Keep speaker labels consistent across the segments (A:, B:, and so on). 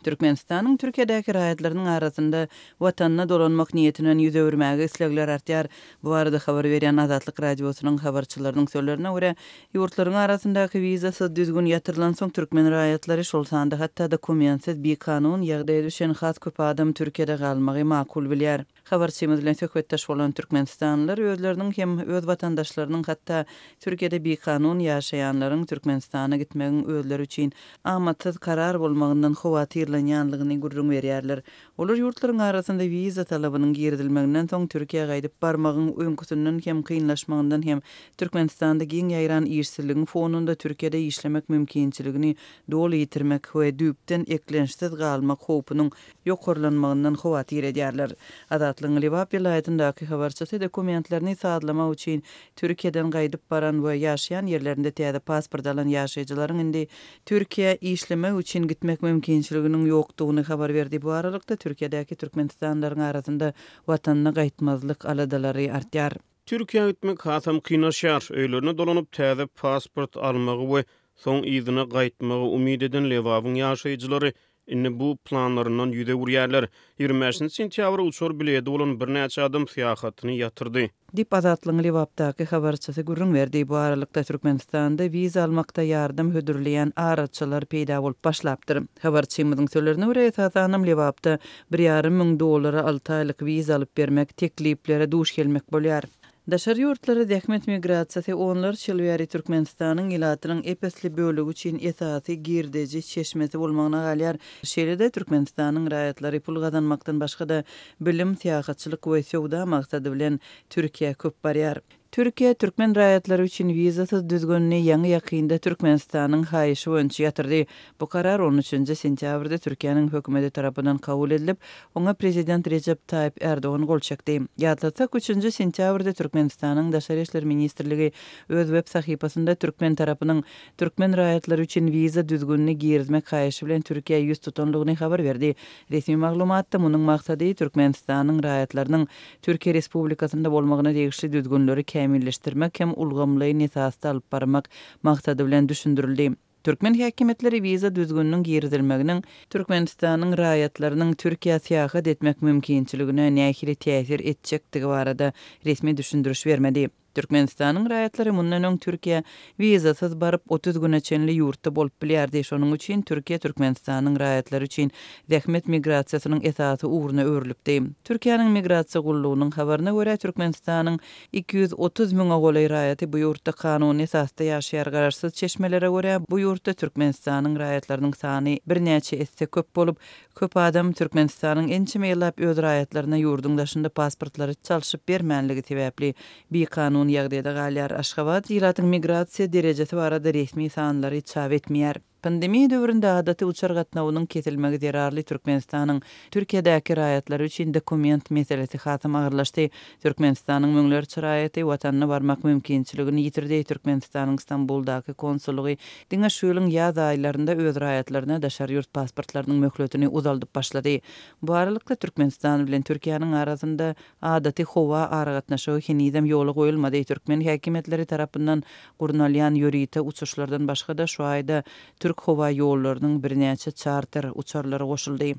A: Türkmenistanyň Türkiýedäki raýatlarynyň arasynda Watanyna dolanmak niýetinden ýüz öwürmäge islegler artýar. Bu barada habar berýän Azatlyk Radiosynyň habarçylarynyň sözlerine görä, ýurtlaryň arasyndaky wizasyz düzgün ýatyrylansoň türkmen raýatlary, şol sanda hatda dokumentsiz bikanun ýagdaýa düşen has köp adam Türkiýede galmagy makul bilýär. Habarçymyz bilen söhbetdeş bolan türkmenistanlylar özleriniň hem öz watandaşlarynyň hatda Türkiýede bikanun ýaşaýanlaryň Türkmenistana gitmegiň özleri üçin amatsyz karar bolmagyndan howatyrlanýanlygyny gürrüň berýärler. Olar ýurtlaryň arasynda wiza talabynyň girizilmeginden soň Türkiýä gaýdyp barmagyň öňküsinden hem kynlaşmagyndan hem Türkmenistanda giň ýaýran işsizligiň fonunda Türkiýede işlemek mümkinçiligini doly ýitirmek we düýpden eklençsiz galmak howpunyň ýokarlanmagyndan howatyr edýärler. Azatlygyň Lebap welaýatyndaky habarçysy dokumentlerini sazlamak üçin Türkiýeden gaýdyp baran we ýaşaýan ýerlerinde täze pasport alan ýaşaýjylaryň indi Türkiýä işlemek üçin gitmek mümkinçiliginiň ýokdugyny habar berdi. Bu aralykda, Türkiýedäki türkmenistanlylaryň arasynda watanyna gaýtmazlyk aladalary artýar.
B: Türkiýä gitmek hasam kynlaşýar. Öýlerine dolanyp, täze pasport almagy we soň yzyna gaýtmagy umyt eden Lebabyň ýaşaýjylary Indi bu planlaryndan ýüz öwürýärler. 25 sentýabra uçar biledi bolan birnäçe adam syýahatyny ýatyrdy.
A: Diýip, Azatlygyň Lebapdaky habarçysy gürrüň berdi. Bu aralykda, Türkmenistanda wiza almakda ýardam hödürleýän araçylar peýda bolup başlapdyr. Habarçymyzyň sözlerine görä, esasanam Lebapda bir ýarym müň dollara alty aýlyk wiza alyp bermek tekliplere duş gelmek bolýar. Daşary ýurtlara zähmet migrasiýasy onlarça ýyl bäri Türkmenistanyň ilatynyň ep-esli bölegi üçin esasy girdeji çeşmesi bolmagyna galýar. Şeýle-de, Türkmenistanyň raýatlary pul gazanmakdan başga-da, bilim, syýahatçylyk we söwda maksady bilen Türkiýä köp barýar. Türkiýe türkmen raýatlary üçin wizasyz düzgünini ýaňy-ýakynda Türkmenistanyň haýyşy boýunça ýatyrdy. Bu karar on üçünji sentýabrda Türkiýäniň hökümeti tarapyndan kabul edilip, oňa prezident Rejep Taýyp Ärdogan gol çekdi. Ýatlatsak, üçünji sentýabrda Türkmenistanyň Daşary işler ministrligi öz web sahypasynda türkmen tarapynyň türkmen raýatlary üçin wiza düzgünini girizmek haýyşy bilen Türkiýä ýüz tutandygyny habar berdi. Resmi maglumatda munuň maksady Türkmenistanyň raýatlarynyň Türkiýe Respublikasynda bolmagyna degişli düzgünleri kämilleşdirmek hem ulgamlaýyn esasda alyp barmak maksady bilen düşündirildi. Türkmen häkimiýetleri wiza düzgüniniň girizilmeginiň Türkmenistanyň raýatlarynyň Türkiýä syýahat etmek mümkinçiligine nähili täsir etjekdigi barada resmi düşündiriş bermedi. Türkmenistanyň raýatlary mundan öň Türkiýä wizasyz baryp, 30 güne çenli ýurtda bolup bilýärdi. Şonuň üçin Türkiýe Türkmenistanyň raýatlary üçin zähmet migrasiýasynyň esasy ugruna öwrülipdi. Türkiýäniň Migrasiýa gullugynyň habaryna görä, Türkmenistanyň 230 müňe golaý raýaty bu ýurtda kanuny esasda ýaşaýar. Garaşsyz çeşmelere görä, bu ýurtda Türkmenistanyň raýatlarynyň sany birnäçe esse köp bolup, köp adam Türkmenistanyň ençeme ýyllap öz raýatlaryna ýurduň daşynda pasportlary çalşyp bermänligi sebäpli bikanun ýagdaýda galýar. Aşgabat ilatyň migrasiýa derejesi barada resmi sanlary çap etmeýär. Pandemiýa döwründe adaty uçar gatnawynyň kesilmegi zerarly Türkmenistanyň Türkiýedäki raýatlary üçin dokument meselesi hasam agyrlaşdy. Türkmenistanyň müňlerçe raýaty Watanyna barmak mümkinçiligini ýitirdi. Türkmenistanyň Stambuldaky konsullygy diňe şu ýylyň ýaz aýlarynda öz raýatlaryna daşary ýurt pasportlarynyň möhletini uzaldyp başlady. Bu aralykda, Türkmenistan bilen Türkiýäniň arasynda adaty howa aragatnaşygy henizem ýola goýulmady. Türkmen häkimiýetleri tarapyndan Gurnalýan ýörite uçuşlardan başga-da şu aýda Türk howa ýollarynyň birnäçe çarter uçarlary goşuldy.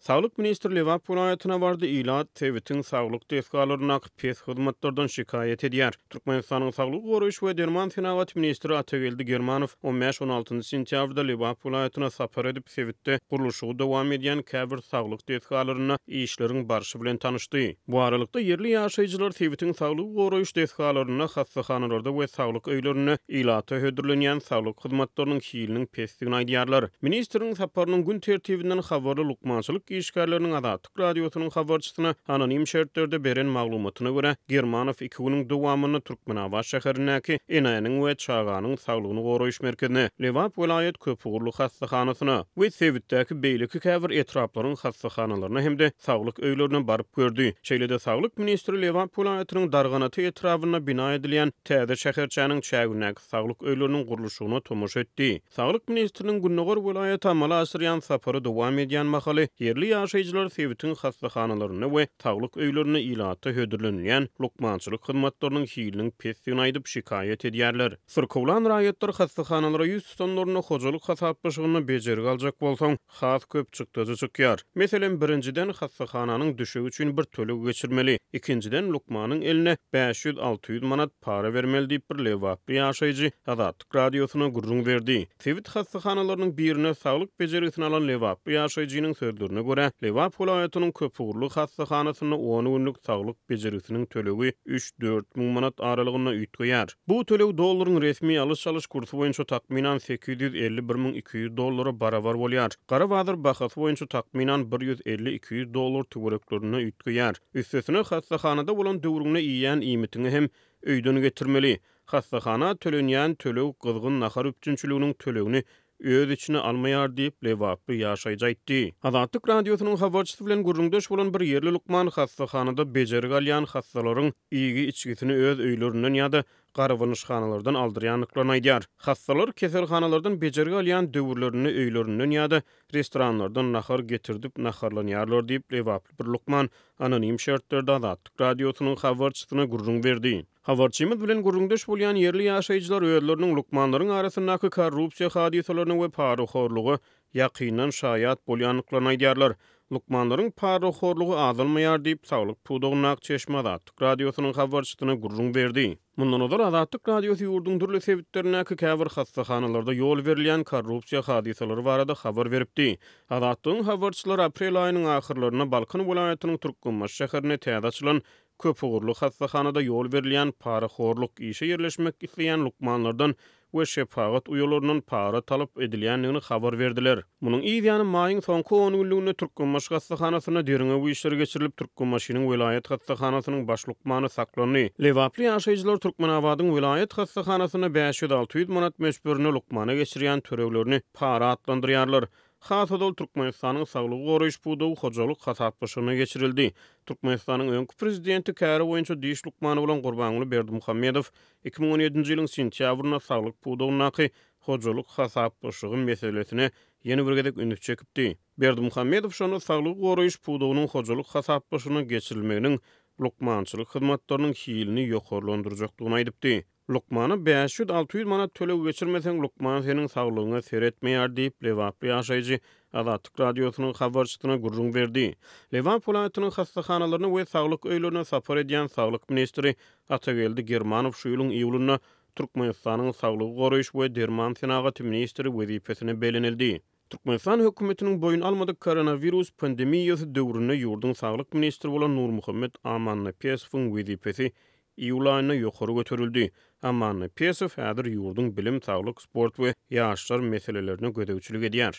B: Saglyk ministri Lebap welaýatyna bardy, ilat sebitiň saglyk desgalaryndaky pes hyzmatlardan şikaýat edýär. Türkmenistanyň Saglygy goraýyş we derman senagaty ministri Atageldi Germanow on bäş-on altynjy sentýabrda Lebap welaýatyna sapar edip, sebitde gurluşygy dowam edýän käbir saglyk desgalarynda işleriň barşy bilen tanyşdy. Bu aralykda, ýerli ýaşaýjylar sebitiň saglygy goraýyş desgalarynda, hassahanalarda we saglyk öýlerinde ilata hödürlenýän saglyk hyzmatlarynyň hiliniň pesdigini aýdýarlar. Ministriň saparynyň gün tertibinden habarly lukmançylyk işgärleriniň Azatlyk Radiosynyň habarçysyna anonim şertlerde beren maglumatyna görä, Germanow iki günüň dowamynda Türkmenabat şäherindäki Enäniň we çaganyň saglygyny goraýyş merkezine, Lebap welaýat köpugurly hassahanasyna we sebitdäki beýleki käbir etraplaryň hassahanalaryna hem-de saglyk öýlerine baryp gördi. Şeýle-de saglyk ministri Lebap welaýatynyň Darganata etrabynda bina edilýän täze şäherçäniň çägindäki saglyk öýleriniň gurluşygyna tomaşa etdi. Saglyk ministriniň gündogar welaýata amala aşyrýan sapary dowam edýän mahaly, ýerli. Ýerli ýaşaýjylar sebitiň hassahanalarynda we saglyk öýlerinde ilata hödürlenilýän lukmançylyk hyzmatlarynyň hiliniň pesdigini aýdyp, şikaýat edýärler. Syrkawlan raýatlar hassahanalara ýüz tutanlarynda hojalyk hasaplaşygynda bejergi aljak bolsaň, has köp çykdajy çykýar. Meselem, birinjiden, hassahananyň düşegi üçin bir töleg geçirmeli, ikinjiden, lukmanyň eline 500-600 manat para bermeli diýip, bir lebaply ýaşaýjy Azatlyk Radiosyna gürrüň berdi. Sebit hassahanalarynyň birinde saglyk bejergisini alan lebaply ýaşaýjynyň sözlerine görä, Lebap welaýatynyň köpugurly hassahanasynda on günlük saglyk bejergisiniň tölegi üç-dört müň manat aralygynda üýtgeýär. Bu töleg dollaryň resmi alyş-çalyş kursy boýunça takmynan 851 200 dollara barabar bolýar. Gara bazar bahasy boýunça takmynan bir 150-200 dollar töwereklerinde üýtgeýär. Üstesine, hassahanada bolan döwrüňde iýýän iýmitiňi hem öýden getirmeli. Hassahana tölenýän töleg gyzgyn nahar üpjünçiliginiň tölegini öz içine almaýar diýip, lebaply ýaşaýjy aýtdy. Azatlyk Radiosynyň habarçysy bilen gürrüňdeş bolan bir ýerli lukman hassahanada bejergi alýan hassalaryň iýgi-içgisini öz öýlerinden ýa-da garbanyşhanalardan aldyrýandyklaryny aýdýar. Hassalar keselhanalardan bejergi alýan döwürlerinde öýlerinden ýa-da restoranlardan nahar getirdip naharlanýarlar diýip, lebaply bir lukman anonim şertlerde Azatlyk Radiosynyň habarçysyna gürrüň berdi. Habarçymyz bilen gürrüňdeş bolýan ýerli ýaşaýjylar özleriniň lukmanlaryň arasyndaky korrupsiýa hadysalaryna we parahorluga ýakyndan şaýat bolýandyklaryny aýdýarlar. Lukmanlaryň parahorlugy azalmaýar diýip, saglyk pudagyndaky çeşme Azatlyk Radiosynyň habarçysyna gürrüň berdi. Mundan ozal Azatlyk Radiosy ýurduň dürli sebitlerindäki käbir hassahanalarda ýol berilýän korrupsiýa hadysalary barada habar beripdi. Azatlygyň habarçylary aprel aýynyň ahyrlarynda Balkan welaýatynyň Türkmenbaşy şäherinde täze açylan Köpugurly hassahanada ýol berilýän parahorluk, işe ýerleşmek isleýän lukmanlardan we şepagat uýalaryndan para talap edilýändigini habar berdiler. Munuň yz ýany maýyň soňky on günlüginde Türkmenbaşy hassahanasynda derňew işleri geçirilip, Türkmenbaşynyň welaýat hassahanasynyň baş lukmany saklandy. Lebaply ýaşaýjylar Türkmenabadyň welaýat hassahanasynda 500-600 manat möçberinde lukmana geçirýän töleglerini para atlandyrýarlar. Has ozal Türkmenistanyň saglygy goraýyş pudagy hojalyk hasaplaşygyna geçirildi. Türkmenistanyň öňki prezidenti, käri boýunça diş lukmany bolan Gurbanguly Berdimuhamedow 2017-nji ýylyň sentýabrynda saglyk pudagyndaky hojalyk hasaplaşygy meselesine ýene bir gezek üns çekipdi. Berdimuhamedow şonda saglygy goraýyş pudagynyň hojalyk hasaplaşygyna geçirilmeginiň lukmançylyk hyzmatlarynyň hilini ýokarlandyrjakdygyny aýdypdy. Lukmana 500-600 manat töleg geçirmeseň, lukman seniň saglygyňa seretmeýär diýip, lebaply ýaşaýjy Azatlyk Radiosynyň habarçysyna gürrüň berdi. Lebap welaýatynyň hassahanalaryna we saglyk öýlerine sapar edýän saglyk ministri Atageldi Germanow şu ýylyň iýulynda Türkmenistanyň saglygy goraýyş we derman senagaty ministri wezipesine bellenildi. Türkmenistan hökümetiniň boýun almadyk koronawirus pandemiýasy döwründe ýurduň saglyk ministri bolan Nurmuhammet Amannepesowyň wezipesi iýul aýynda ýokary göterildi. Amannepesow häzir ýurduň bilim, saglyk, sport we ýaşlar meselelerine gözegçilik edýär.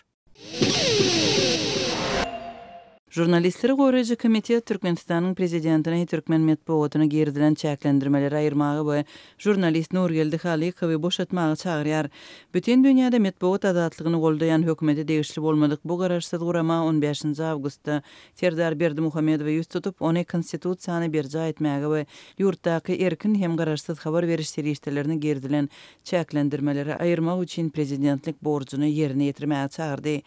A: Žurnalistleri goraýjy komitet Türkmenistanyň prezidentini türkmen metbugatyna girizilen çäklendirmeleri aýyrmaga we žurnalist Nurgeldi Halykowy boşatmaga çagyrýar. Bütin dünýäde metbugat azatlygyny goldaýan hökümete degişli bolmadyk bu garaşsyz gurama on bäşinji awgustda Serdar Berdimuhamedowa ýüz tutup, ony Konstitusiýany berjaý etmäge we ýurtdaky erkin hem garaşsyz habar beriş serişdelerine girizilen çäklendirmeleri aýyrmak üçin prezidentlik borjuny ýerine ýetirmäge çagyrdy.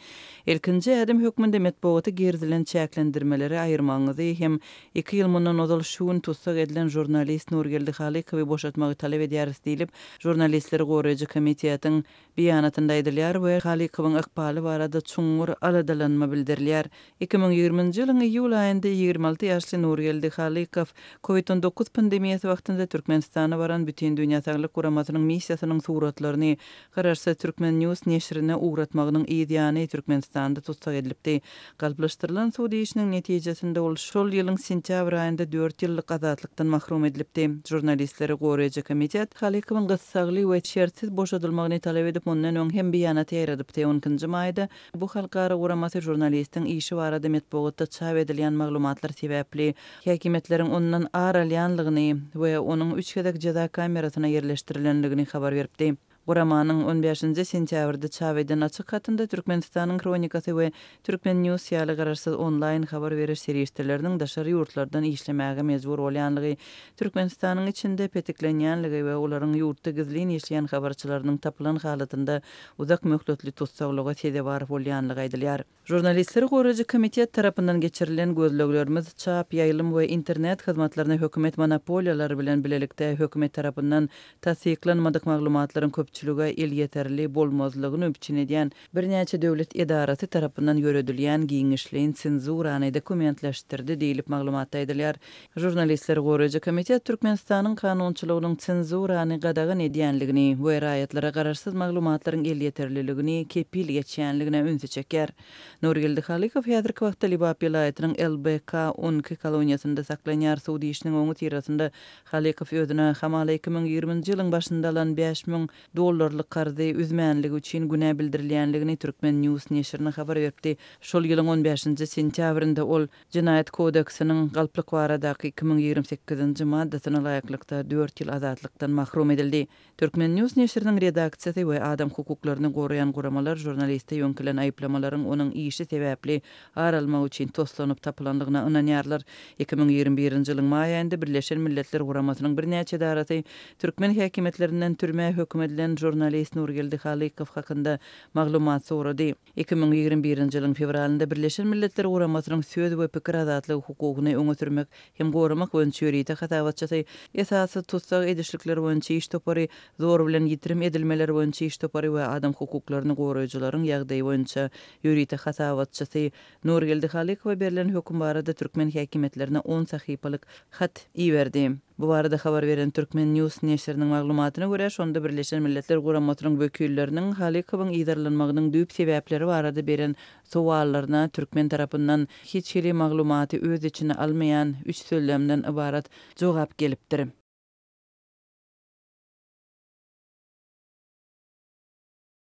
A: Ilkinji ädim hökmünde metbugata girizilen çäklendirmeleri aýyrmagyňyzy hem iki ýyl mundan ozal şu gün tussag edilen žurnalist Nurgeldi Halykowy boşatmagy talap edýäris diýlip, Žurnalistleri goraýjy komitetiň beýanatynda aýdylýar we Halykowyň ykbaly barada çuňňur aladalanma bildirilýär. 2020-nji ýylyň iýul aýynda 26 ýaşly Nurgeldi Halykow Covid 19 pandemiýasy wagtynda Türkmenistana baran Bütindünýä Saglyk Guramasynyň missiýasynyň suratlaryny Garaşsyz Turkmen News neşirine ugratmagynyň yz ýany Türkmenistanda tussag edilipdi. Galplaşdyrylan sud işiniň netijesinde ol şol ýylyň sentýabr aýynda dört ýyllyk azatlykdan mahrum edilipdi. Žurnalistleri goraýjy komitet Halykowyň gyssagly we şertsiz boşadylmagyny talap edip mundan öň hem beýanat ýaýradypdy. On ikinji maýda bu halkara guramasy žurnalistiň işi barada metbugatda çap edilýän maglumatlar sebäpli häkimiýetleriň ondan ar alýanlygyny we onuň üç gezek jeza kamerasyna ýerleşdirilenligini habar beripdi. Guramanyň on bäşinji sentýabrda çap eden açyk hatynda Türkmenistanyň Hronikasy we Turkmen News ýaly garaşsyz onlaýn habar beriş serişdeleriniň daşary ýurtlardan işlemäge mejbur bolýanlygy, Türkmenistanyň içinde petiklenýänligi we olaryň ýurtda gizlin işleýän habarçylarynyň tapylan halatynda uzak möhletli tussaglyga sezewar bolýanlygy aýdylýar. Žurnalistleri goraýjy komitet tarapyndan geçirilen gözleglerimiz çap, ýaýlym we internet hyzmatlaryna hökümet monopoliýalary bilen bilelikde hökümet tarapyndan tassyklanmadyk maglumatlaryň köpçülige elýeterli bolmazlygyny üpjün edýän birnäçe döwlet edarasy tarapyndan ýöredilýän giňişleýin senzurany dokumentleşdirdi diýlip maglumatda aýdylýar. Žurnalistleri goraýjy komitet Türkmenistanyň kanunçylygynyň senzurany gadagan edýänligini we raýatlara garaşsyz maglumatlaryň elýeterliligini kepil geçýänligine ünsi çekýär. Nurgeldi Halykow häzirki wagtda Lebap welaýatynyň LBK 12 koloniýasynda saklanýar. Sud işiniň öňüsyrasynda Halykow özüne hamala 2020-nji ýylyň başynda alan 5000 dollarlyk karzy üzmänligi üçin günä bildirilýänligini Turkmen News neşirine habar beripdi. Şol ýylyň on bäşinji sentýabrynda ol Jenaýat kodeksiniň galplyk baradaky 2028-nji maddasyna laýyklykda dört ýyl azatlykdan mahrum edildi. Turkmen News neşiriniň redaksiýasy we adam hukuklaryny goraýan guramalar žurnaliste ýöňkelen aýyplamalaryň onuň işi sebäpli ar almak üçin toslanyp tapylandygyna ynanýarlar. 2021-nji ýylyň maý aýynda Birleşen Milletler Guramasynyň birnäçe edarasy türkmen häkimiýetlerinden türmä höküm edilen žurnalist Nurgeldi Halykow hakynda maglumat sorady. 2021-nji ýylyň fewralynda Birleşen Milletler Guramasynyň söz we pikir azatlygy hukugyny öňe sürmek hem goramak boýunça ýörite hasabatçysy, esasy tussag edişlikler boýunça iş topary, zor bilen ýitirim edilmeler boýunça iş topary we adam hukuklaryny goraýjylaryň ýagdaýy boýunça ýörite hasabatçysy Nurgeldi Halykowa berlen höküm barada türkmen häkimiýetlerine on sahypalyk hat iberdi. Bu barada habar beren Turkmen News neşiriniň maglumatyna görä, şonda Birleşen Milletler Guramasynyň wekilleriniň Halykowyň yzarlanmagynyň düýp sebäpleri barada beren sowallaryna türkmen tarapyndan hiç hili maglumaty öz içine almaýan üç sözlemden ybarat jogap gelipdir.